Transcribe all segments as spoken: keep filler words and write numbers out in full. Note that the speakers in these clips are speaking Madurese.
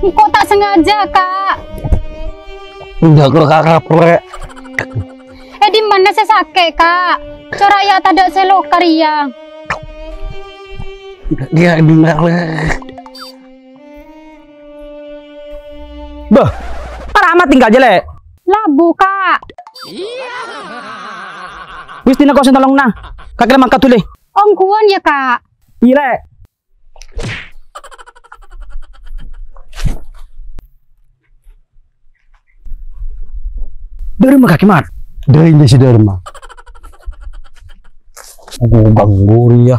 Engko' ta' sengaja, Ka'. Enjâ' karo kakak, Lè'. Eh, di mana sè sakè', Ka'? Cora' ya tadâ' sè loka rèya. Dia dengar, Lè'. Bâh, Rahmat tinggal jâ, Lè'. Labu, Ka'. Wis, dina kosong tolong, nah. Kakè mangkat dulu. Ongghuwân ya, Ka'. Iyâ, Lè'. Dâri ma kakè, Mat? Dâri Desi Dharma. Ganggu rèya.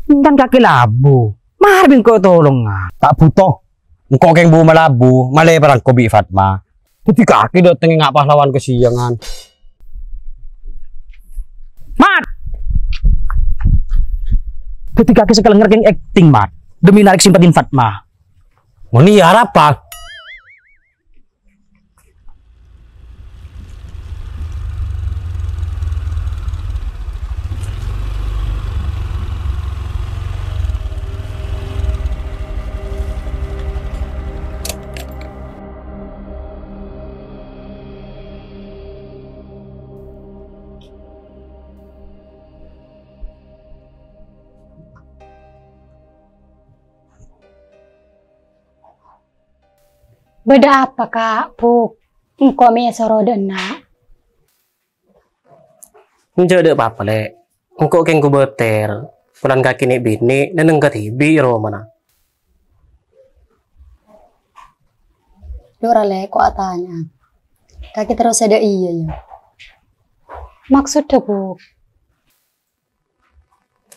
Kan kakè labu. Mar bengko tolong, ah. Ta' buto. Engko' kèng bu malabu, malè parangko bi' Fatma. Dhâddhi kakè dâteng nga' pahlawan kasiyangan. Mat! Dhâddhi kakè sakalèngèr kèng akting, Mat. Demi narik simpati Fatma. Mon iyâ arapa? Bâdâ apa, Ka', Bu'? Engko' mè' èsoro dâ' enna'. Enjâ' dâ' papa, Lè'. Engko' kèng kobâtèr. Polana kakè nè'-binè' nèng kadhibi' romana. Dora, Lè', ko' atanya. Kakè terros sè dâ' iyâ, yâ? Maksoddhâ, Bu'?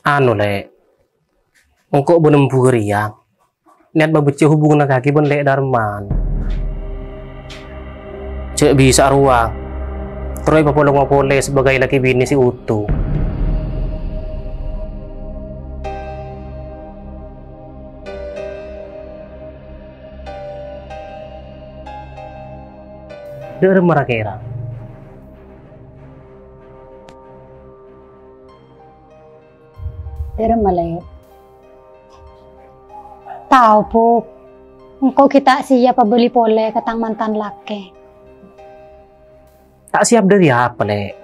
Anu, Lè'. Engko' bân embu ghâriyâ. Niyat mabeccè' hubunganna kakè bân Lè' Darman. Jhâ' bisa'a rowa. Terro èpapolonga polè sabâgâi lakè binè sè utuh. Dâ' remma ra kèra? Dâ' remma, Lè'? Tao, Bu'. Engko' ghi' ta' siap abâli polè ka tang mantan lakè. Ta' siap dâri apa, Lè'?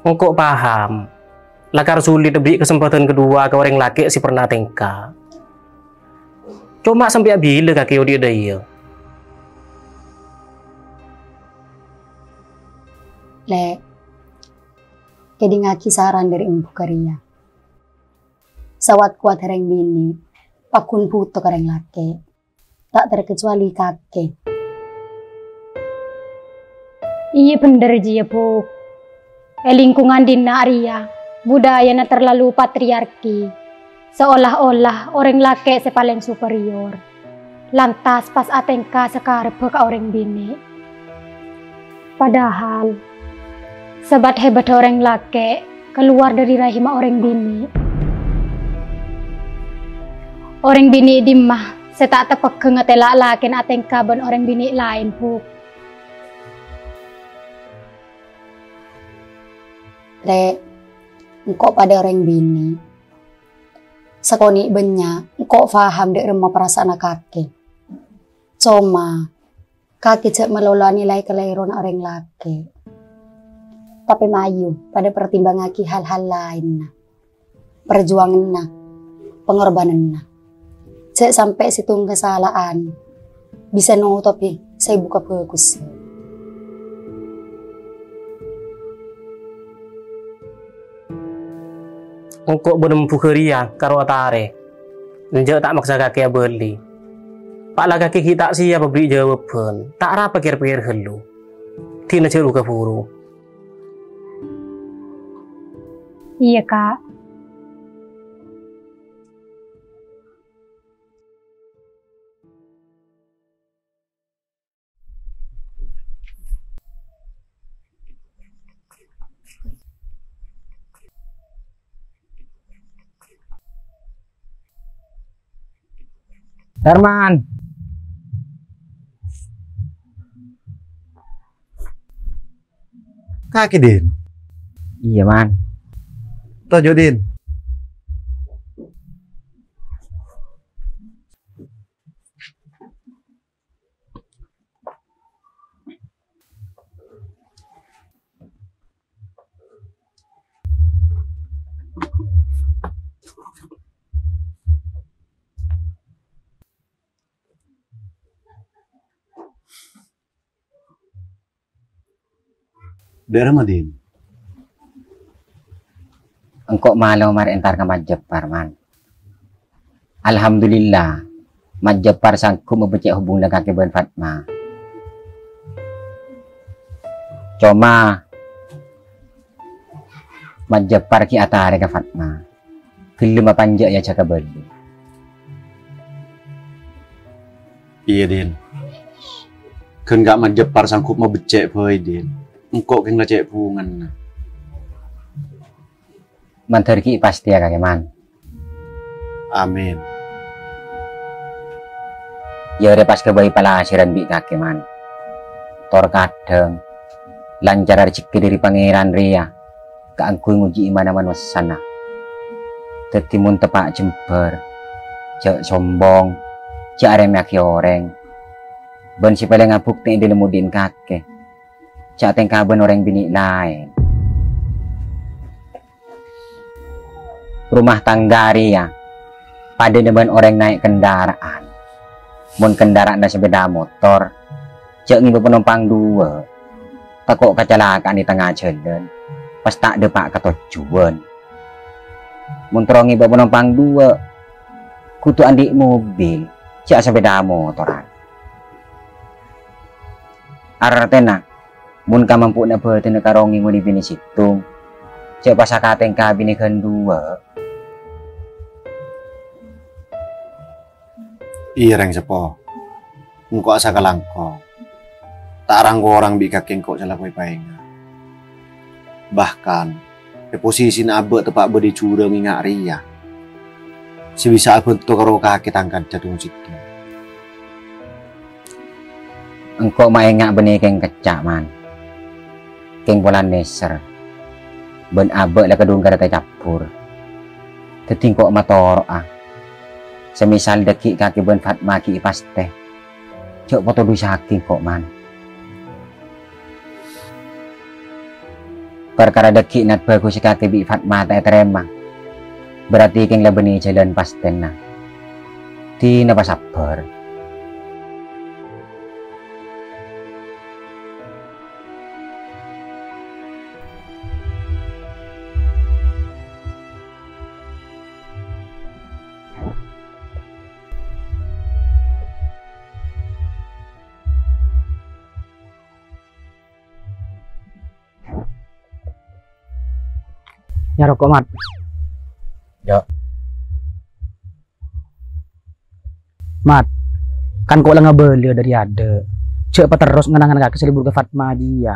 Engko' paham, lakar sulit èberri' kasempadhân kaduwâ ka orèng lakè' sè pernah tèngka. Coma sampè' abila kakè odi' dâ' iyâ? Lè', kèdingngaghi saran dâri embu ghâriyâ. Sawat-kowat rèng binè', paggun bhuto ka rèng lakè'. Ta' terkecuali kakè. Iyâ bhendher jiyâ, Bu'. È lingkungan dinna' rèya, budayana terlalu patriarki, seolah-olah orèng lakè' sè palèng superior. Lantas pas atèngka sakarebbhâ ka orèng binè'. Padahal, sebat-hebat orèng lakè' kalowar dâri rahimma orèng binè'. Orèng binè' dimma sè ta' tapegghâ ngatèla' lakèna atèngka bân orèng binè' laèn, Bu'? Lè', engko' padâ orèng binè'. Sakonè' bânnya' engko' paham dâ' remma parasaanna kakè. Coma, kakè jhâ' malolo anilai kalèrona orèng lakè'. Tapè mayu padâ pertimbangngaghi hal-hal laènna, parjuwanganna, pangorbhânanna. Jhâ' sampè' sèttong kasala'an bisa notobhi saèbu kabhâghusân. Engko' bân embu ghâriyâ karo atarè. Enjâ' ta' maksa kakè abâli. Pa' la kakè ghi' ta' siap aberri' jâwâbhân, ta' arapa kèr-pèkkèr ghâllu. Dina jhâ' ru-kabhuru. Iyâ, Ka'. Darman. Kakè, Din? Iyâ, Man. Toju', Din. Dâ'ramma, Din? Engko' malolo marè entar ka Majjepar, Man. Alhamdulillah, Majjepar sangghup mabeccè' hubungan kakè bân Fatma. Coma, Majjepar ghi' atarè ka Fatma. Ghellem apa enjâ' èajhâk abâli. Iyâ, Din. Ghân ka' Majjepar sangghup mabeccè' bhâi, Din. Engko' ghân la cè' bhunganna. Mandhâr ghi' pastèya kakè, Man. Amin. Iyâ, rè pas ghâbây palasèran bi' kakè, Man. Tor kadhâng lancar rejhekkè dâri Pangèran rèya kaangghuy ngoji imanna manossana. Dhâddhi mon teppa' jembhâr, jhâ' sombong, jhâ' arèmèyaghi orèng, bân sè palèng abhuktè è dâlem odi'na kakè, jhâ' tèngka bân orèng binè' laèn. Rumah tangga rèya padâna bân orèng naè' kendaraan. Mon kendaraanna sepeda motor, jhâ' ngèbâ panompang duwâ'. Tako' kacalaka'an è tengnga jhâlân, pas ta' dâpa' ka tojjhuwân. Mon terro ngèbâ panompang duwâ', kodhu andi' mobil, jhâ' sepeda motoran. Artèna, mon kamampowanna bhâdhânna karè ngèmolè binè sèttong, jhâ' pas akatèngka binè ghân duwâ'. Iyâ, Rèng Seppo. Engko' asakalangkong. Ta' rang-korang bi' kakè engko' sè la èpaènga'. Bahkan, è posisina abâ' teppa' bâdâ è jhurâng enga' rèya, sè bisa abhânto karo kakè tang kanca tong-sèttong. Engko' maènga' bânnè kèng kècca', Man. Kèng polana nèser. Bân abâ' la kadhung karè tacabbhur. Dhâddhi engko' matoro'a. Samisal dhâggi' kakè bân Fatma ghi' èpastè, jhâ' poto dusa'aghi engko', Man. Parkara dhâggi' nat bhâghus kakè bi' Fatma ta' ètarèma, berarti kèng la bânnè jhâlân pastèna. Dina pasabbhâr. Nyaroko', Mat. Ya. Mat, kan ko' la ngabâliyâ dâri adâ'. Jhâ' paterros ngan-angan kakè sè lebur ka Fatma jiyâ.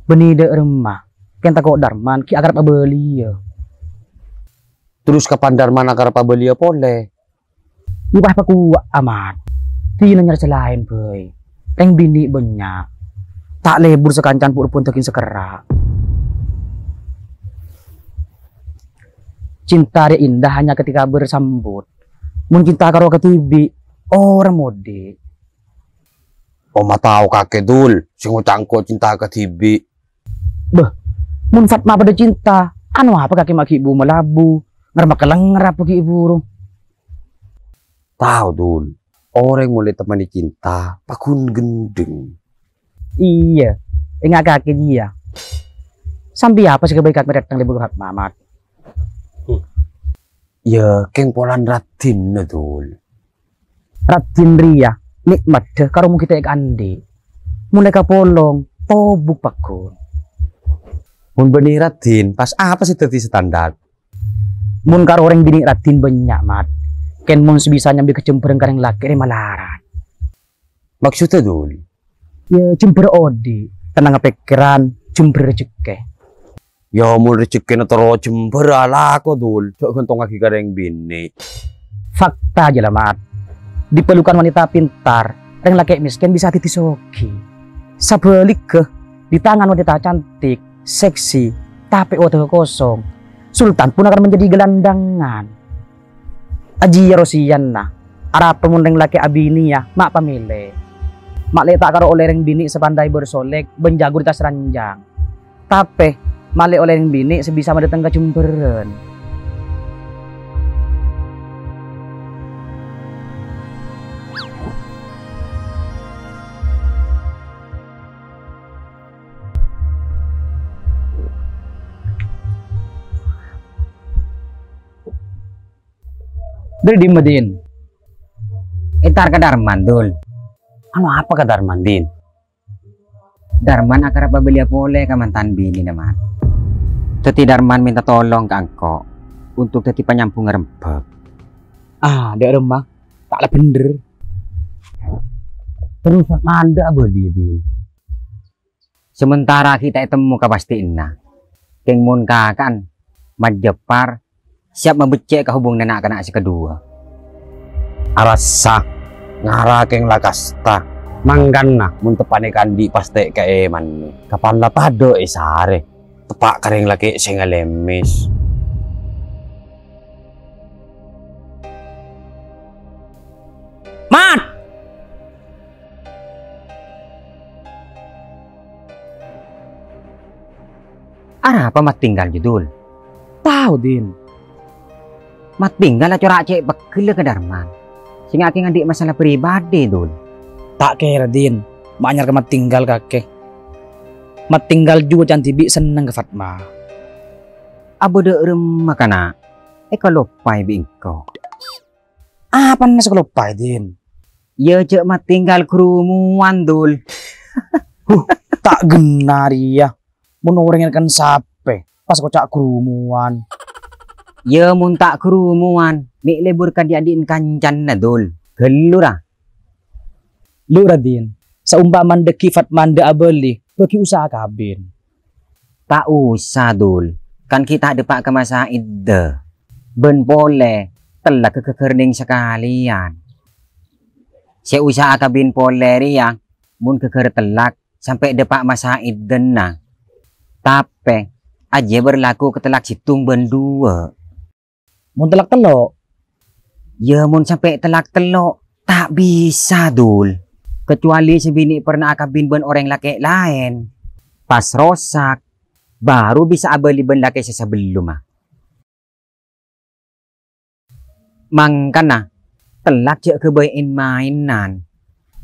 Bânnè dâ' remma, kèng tako' Darman ghi' akarep abâliyâ. Terros kapan Darman akarep abâliyâ polè? Yâ pas pakowa'a, Mat. Dina nyarè sè laèn bhâi. Rèng binè' bânnya'. Ta' lebur sakancana pur-pon dâging sakerra'. Cinta rèya indah hanya ketika bersambut. Mon cinta karo kadhibi', orèng modi'. Oma tao kakè, Dul, sè ngoca' engko' cinta kadhibi'. Bâh, mon Fatma padâ cinta, ano apa kakè ma' ghi' bu-malabu, ngarep kalèngngèr apa ghi' buru? Tao, Dul. Orèng molaè temmennè cinta, paghun ghendheng. Iyâ, enga' kakè jiyâ. Sambi apa sè kabây kakè dâteng lebur Fatma, Mat? Yâ, kèng polana raddhinna, Dul. Raddhin rèya nè'matta karo mon ghi' ta' èkaandi'. Mon la èkapolong, tobuk paghun. Mon bânnè raddhin, pas apa sè dhâddhi standar? Mon karo orèng binè' raddhin bânnya', Mat. Kèng mon sè bisa nyambi kacembhârâng ka rèng lakè' rèya malarat. Maksodda, Dul? Yâ, jembhâr odi', tennang pèkkèran, jembhâr rejhekkè. Yâ, mon rejhekkèna terro jembhâr alako, Dul. Jhâ' ghântongaghi ka rèng binè'. Fakta jâ la, Mat. Di pelukan wanita pintar, rèng lakè' mèskèn bisa dhâddhi soghi. Sabhâligghâ, di tangan wanita cantik, seksi, tapè oḍâ'na kosong, sultan pun akan menjadi gelandangan. Ajiyâ rosèyanna, arapa mon rèng lakè' abinèya ma' pamèlè. Ma' lè' ta' karo ollè rèng binè' sè pandai bersolek bân jhâgo di attas ranjang. Tapè, ma' lè' ollè rèng binè' sè bisa madâteng kajembhârân. Dhâri dimma, Din? Entar ka Darman, Dul. Anu apa ka Darman, Din? Darman akarap abâliyâ polè ka mantan binèna, Mat. Dhâddhi Darman mènta tolong ka engko' untuk dhâddhi panyambhungnga rembhâk. Ah, dâ' remma, ta' la bhendher. Terros mandhâ abâliyâ, Din? Sementara ghi' ta' ètemmo kapastèyanna. Kèng mon kaka'an, Mat Jepar, siap mabeccè' ka hubunganna na'-kana' sè kaduwâ. Arassa, ngara kèng la kasta. Mangkana, mon teppa'na èkandi' pastè kaèmannè. Kapan la tadâ' èsarè. Teppa' ka rèng lakè' sè ngalèmès. Mat! Arapa Mat Tinggal, Dul? Tao, Din. Mat Tinggal acora' cè' pegghel ka Darman. Sè ngakè andi' masalah pribadi, Dul. Ta' kèra, Din. Ma' anyar ka Mat Tinggal kakè. Mat Tinggal jhuwâ can dhibi' senneng ka Fatma. Abâ' dâ' remma, kana'? Èkaloppaè bi' engko'. Apana sè kaloppaè, Din? Yâ, jhâ' Mat Tinggal ghârumowan, Dul. Huh, ta' ghenna rèya. Mon orèng ènèkan sapè, pas koca' ghârumowan. Yâ, mon ta' ghârumowan, mè' lebur ka dhi'-andhi'en kancana, Dul. Ghâllu, ra. Lu, ra, Din. Saompamana dhâggi' Fatma ndâ' abâli, bâgi usaha kabin. Ta' osa, Dul. Kan ghi' ta' dâpa' ka masa iddah. Bân polè, tellak ghâghâr nèng sakalèyan. Sè usaha kabin polè rèya, mon ghâghâr tellak, sampè' dâpa' masa iddahna. Tapè, ajiyâ berlaku ka tellak sèttong bân duwâ'. Mon tellak tello'? Yâ, mon sampè' tellak tello', ta' bisa, Dul. Kecuali sè binè' pernah akabin bân orèng lakè' laèn. Pas rosak, baru bisa abâli bân lakè' sè sabellumma. Mangkana, tellak jhâ' ghâbây èn-maènan.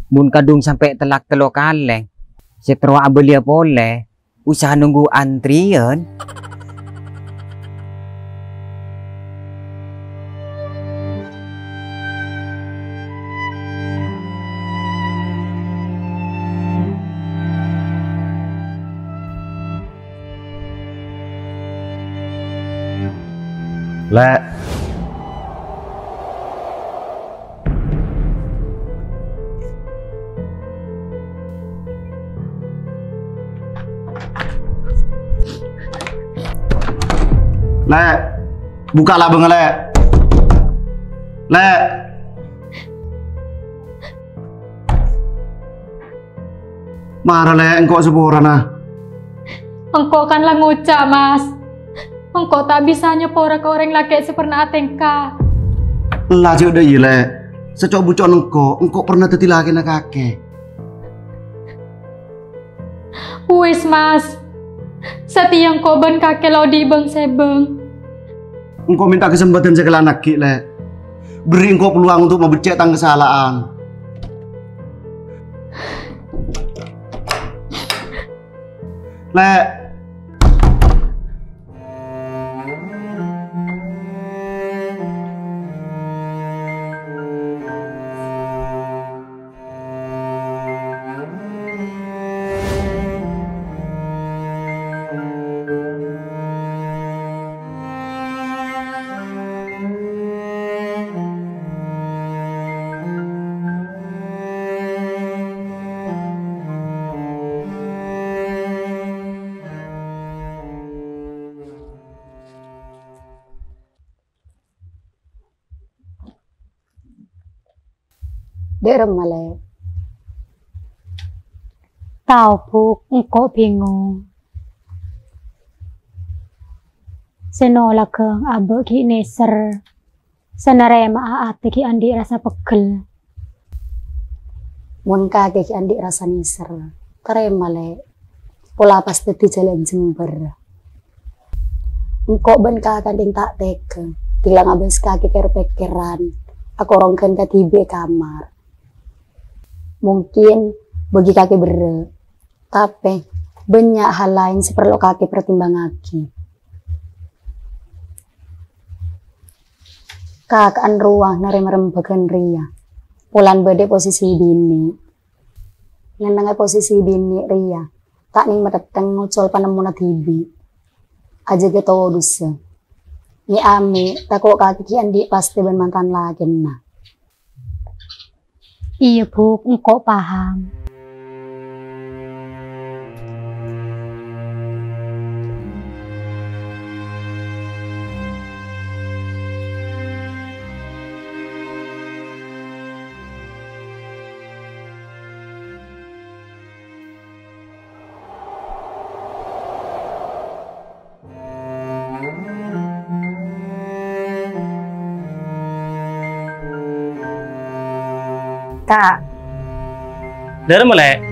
Mon kadhung sampè' tellak tello kalè, sè terro abâliyâ polè, usaha nongghu antrèyan. Lè'. Lè', buka labângnga, Lè'. Lè'. Mara, Lè', engko' saporana. Engko' kan la ngoca', Mas. Engko' ta' bisa nyapora ka orèng lakè' sè pernah atèngka. Ella jhâ' dâ' iyâ, Lè'. Saco'-buco'na engko', engko' pernah dhâddhi lakèna kakè. Wis, Mas. Satèya engko' bân kakè la odi' bâng-sèbâng. Engko' mènta kasempadhân sakalèyan aghi', Lè'. Berri' engko' peluang untuk mabeccè' tang kasala'an. Lè'. Dâ' remma, Lè'? Tao, Bu', engko' bingung. Sè nolak abâ' ghi' nèser. Sè narèma'a atè ghi' andi' rassa pegghel. Mon kakè ghi' andi' rassa nèser, tarèma, Lè'. Pola pas dhâddhi jhâlân jembhâr. Engko' bân kakè kèng ta' tèghâ, ghellâ' ngabâs kakè kèr-pèkkèran, akorong ghân kadhibi' è kamar. Mungkin bâgi kakè berrâ', tapè bânnya' hal laèn sè parlo kakè pertimbangaghi. Kaka'an rowa narèma rembhâghân rèya, polana bâdâ è posisi binè'. Neng-ennengngè posisi binè' rèya, ta' nèng matèttèng ngocol panemmona dhibi'. Ajâgâ todusâ. Mè'-amè' tako' kakè ghi' andi' pastè bân mantan lakèna. Iyâ, Bu, engko' paham. Ka'. Dhârem, Lè'.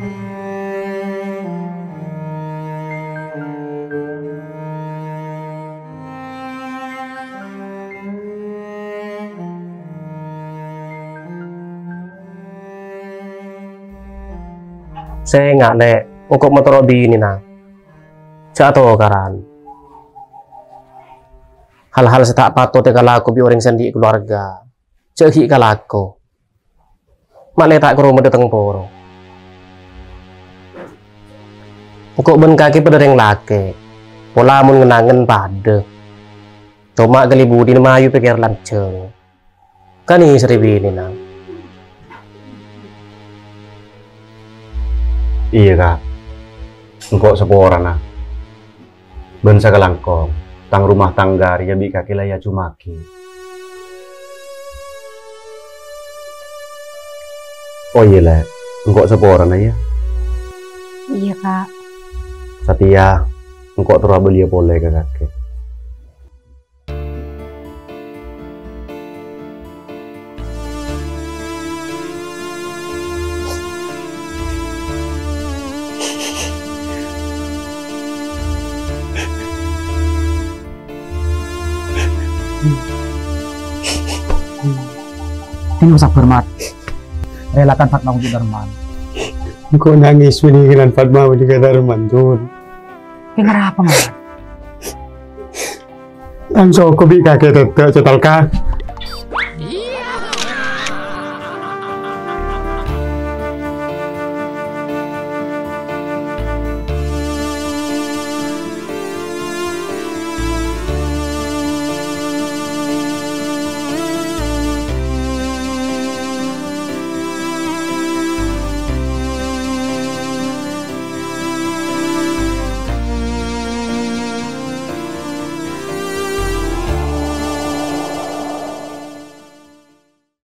Sènga', Lè', engko' matoro' binèna. Jhâ' atokaran. Hal-hal sè ta' patot èkalako bi' orèng sè andi' kalowarga, jhâ' ghi' kalako. Ma' Lè' ta' karo madâteng poro. Engko' bân kakè padâ rèng lakè', pola mon ngen-angen padâ. Coma kalè budina mayu pèkkèr lanjhâng. Kan èsèrè binèna. Iyâ, Ka'. Engko' saporana. Bân sakalangkong, tang rumah tangga rèya bi' kakè la èajhumaghi. Oh iyâ, Lè'. Engko' saporana, yâ. Iyâ, Ka'. Satèya, engko' terro abâliyâ polè ka kakè. Tèngghu sabbhâr, Mat. Relakan Fatma untuk Darman. Engko' nangès mendingan Fatma menikah Darman, Dun. Kèng arapa, Mat? Tang soko bi' kakè tedhâ' cetelka.